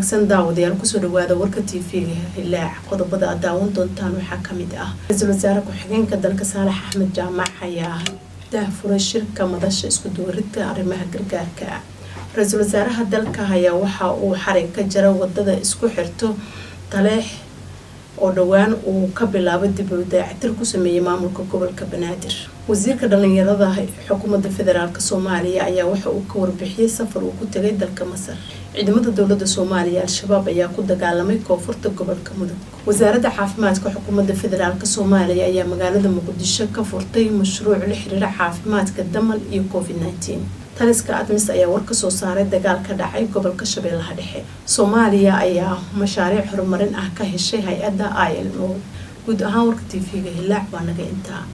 Wanaagsan daawadayaal, kusoo dhawaada warka TV-ga Hilaac. Qodobada aad daawan doontaan waxaa kamid ah: ra-iisul wasaare ku-xigeenka dalka Saalax Axmed Jaamac ayaa daahfuray shirka madasha isku duwaridka arrimaha gargaarka. Ra-iisul wasaaraha dalka ayaa waxa uu xarig ka jara wadada isku xirto Taleex oo dhowaan uu ka bilaabay dib u dayactir ku sameeyey maamulka gobolka Banaadir. Wasiirka dhalinyarada xukuumadda federaalk Soomaaliya ayaa waxa uu ka warbixiyey safar uu ku tagay dalka Masar. Ciidamada dowlada Soomaaliya, Al-Shabaab ayaa ku dagaalamay koonfurta gobolka Mudug. Wasaaradda caafimaadka xukuumadda federaalk Soomaaliya ayaa magaalada Muqdisho ka furtay mashruuc la xiriira caafimaadka damal iyo COVID-19. Taliska ATMIS ayaa war kasoo saaray dagaal ka dhacay gobolka Shabeellaha Dhexe. Soomaaliya ayaa mashaariic horumarin ah ka heshay hay-adda ILO. Guud ahaan warka TV-ga Hilaac waa naga intaa.